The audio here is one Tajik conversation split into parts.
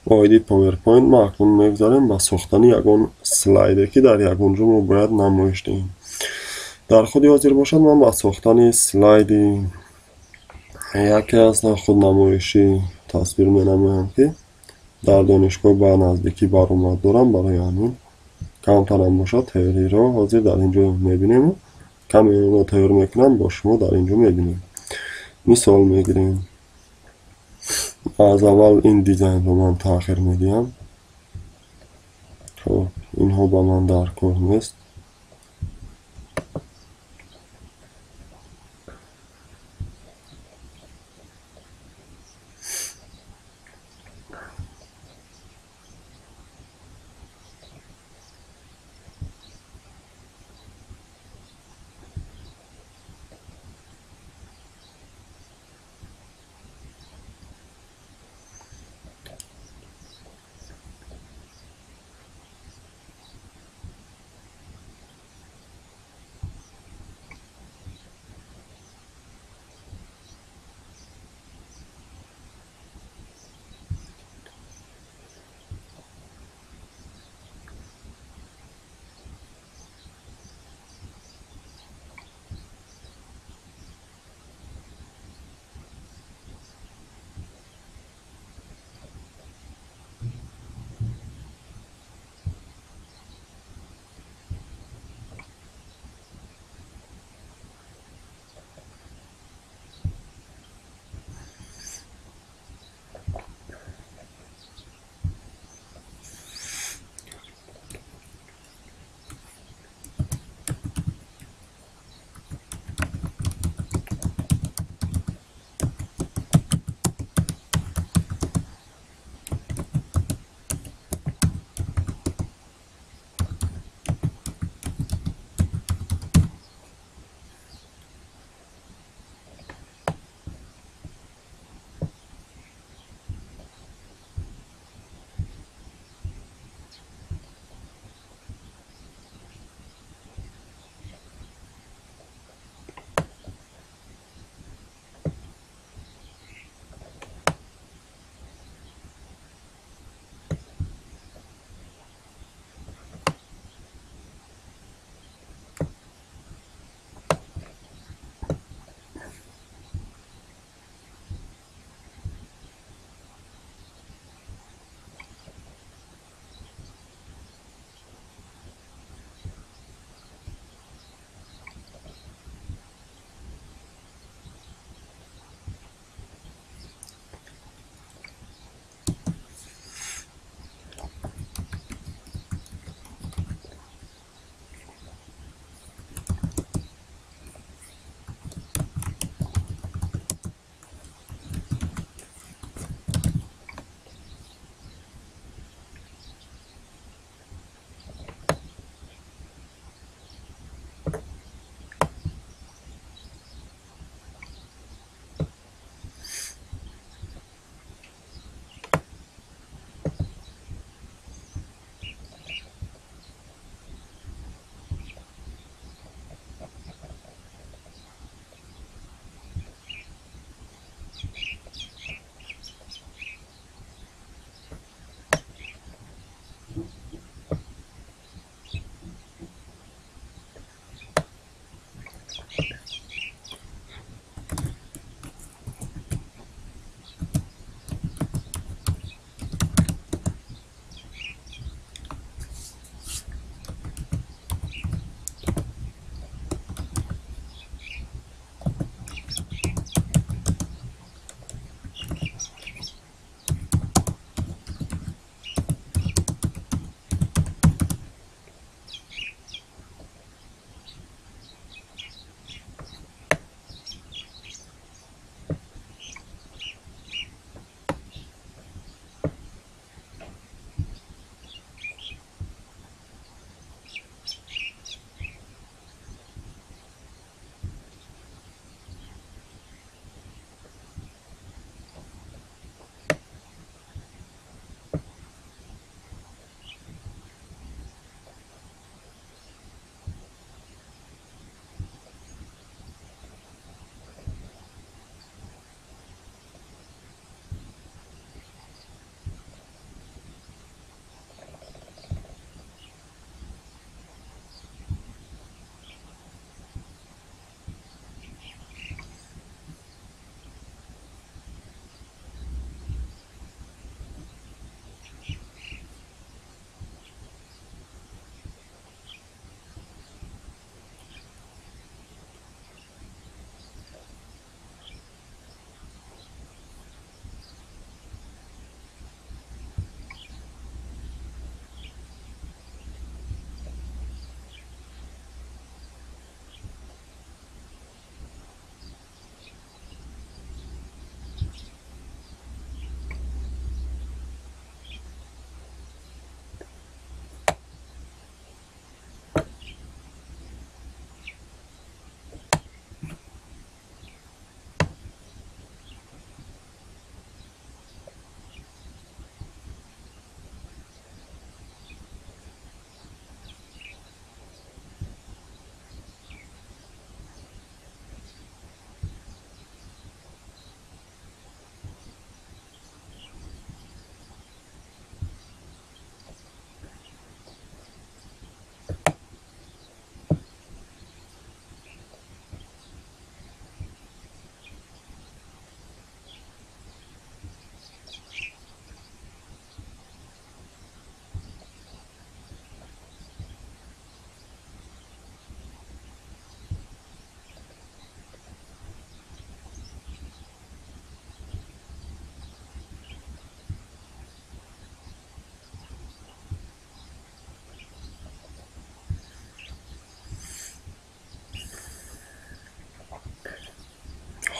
Оиди PowerPoint ма акнун мегузарем ба сохтани ягон слайде, ки дар ягон ҷо мо бояд намоиш диҳем. Дар худи ҳозир бошад, ман ба сохтани слайди яке аз худнамоишӣ тасвир менамоям, ки дар донишгоҳ ба наздикӣ баромад дорам. Барои ҳамин камтарам бошад тайёриро ҳозир дар ин ҷо мебинему каме онро тайёр мекунам, бо шумо дар ин ҷо мебинем. Мисол мегирем. Аз аввал ин дизайнро ман таъхир медиҳам. Хоб, инҳо ба ман дар кор нест.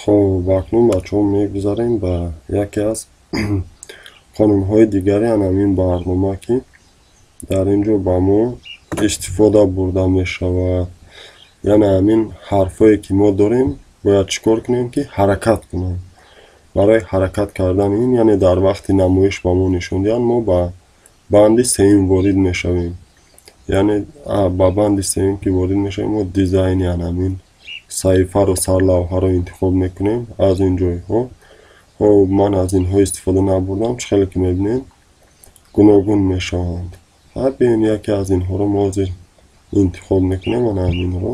Хоб, акнун бачаҳо мегузарем ба яке аз қонунҳои дигари ҳамин барнома, ки дар ин ҷо ба мо истифода бурда мешавад. Яъне ҳамин ҳарфҳое ки мо дорем, бояд чӣ кор кунем, ки ҳаракат кунанд. Барои ҳаракат кардани ин, яъне дар вақти намоиш ба мо нишон диҳанд, мо ба банди сеюм ворид мешавем. Яъне ба банди сеюм ки ворид мешавем, мо дизайни ҳамин саҳифаро, сарлавҳаро интихоб мекунем аз ин ҷойҳо. Хоб, ман аз инҳо истифода набурдам. Чӣ хеле ки мебинем, гуногун мешаванд. Биён яке аз инҳоро мо ҳозир интихоб мекунем, ана ҳаминро.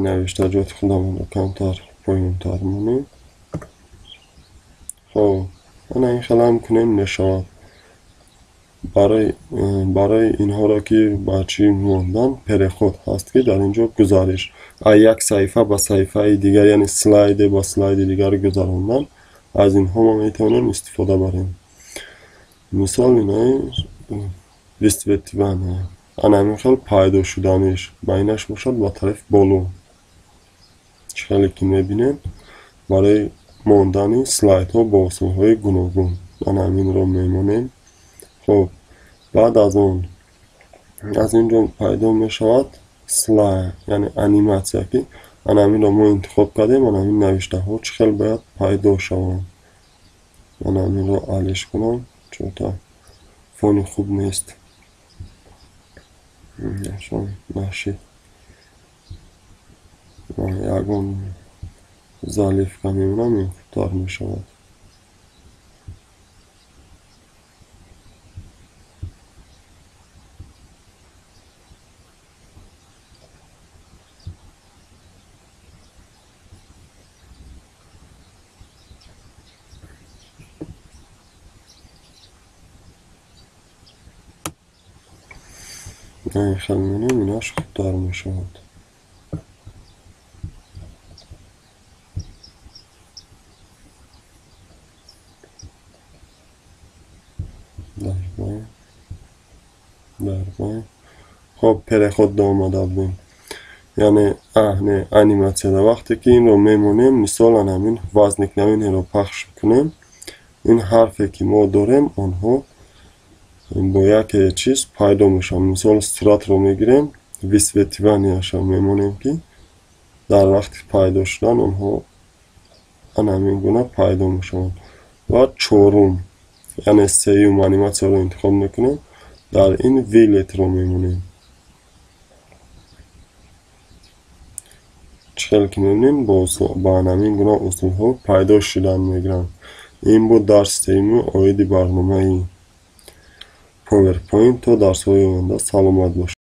Навиштаҷоти худамонро камтар поёнтар монем. Хоб, ана ин хелам кунем мешавад. Барои инҳоро ки ба чӣ мондан, переход ҳаст, ки дар ин ҷо гузариш аз як саҳифа ба саҳифаи дигар, яъне слайде ба слайди дигар гузарондан, аз инҳо мо метавонем истифода барем. Мисол инаи высветивание, ана ҳамин хел пайдо шуданиш ба инаш бошад ба тарафи боло. Чӣ хеле ки мебинем, барои мондани слайдҳо бо усулҳои гуногун ана ҳаминро мемонем. Хоб, баъд аз он аз ин ҷо пайдо мешавад слайд, яъне аниматсия, ки ана ҳаминро мо интихоб кардем, ана ҳамин навиштаҳо чӣ хел бояд пайдо шаванд. Ана ҳаминро алиш кунам, чунта фони хуб нест. Нашид. Ягон заливка мемонам, ин хубтар мешавад. Ин хел мемонем, инаш хубтар мешавад. Хоб, переход омада будем. Яъне не, аниматсияда вақте ки инро мемонем, мисол ана ҳамин возникновениеро пахш кунем, ин ҳарфе ки мо дорем, онҳо бо яке чиз пайдо мешаванд. Мисол суратро мегирем, высветиванияшро мемонем, ки дар вақти пайдо шудан онҳо ана ҳамин гуна пайдо мешаванд. Ва чорум, яъне сеюм аниматсияро интихоб мекунем, дар ин вилетро мемонем. Чӣ хеле ки мебинем, ба ҳамин гуна усулҳо пайдо шудан мегиранд. Ин буд дарси сеюми оиди барномаи PowerPoint. То дарсҳои оянда саломат бошед.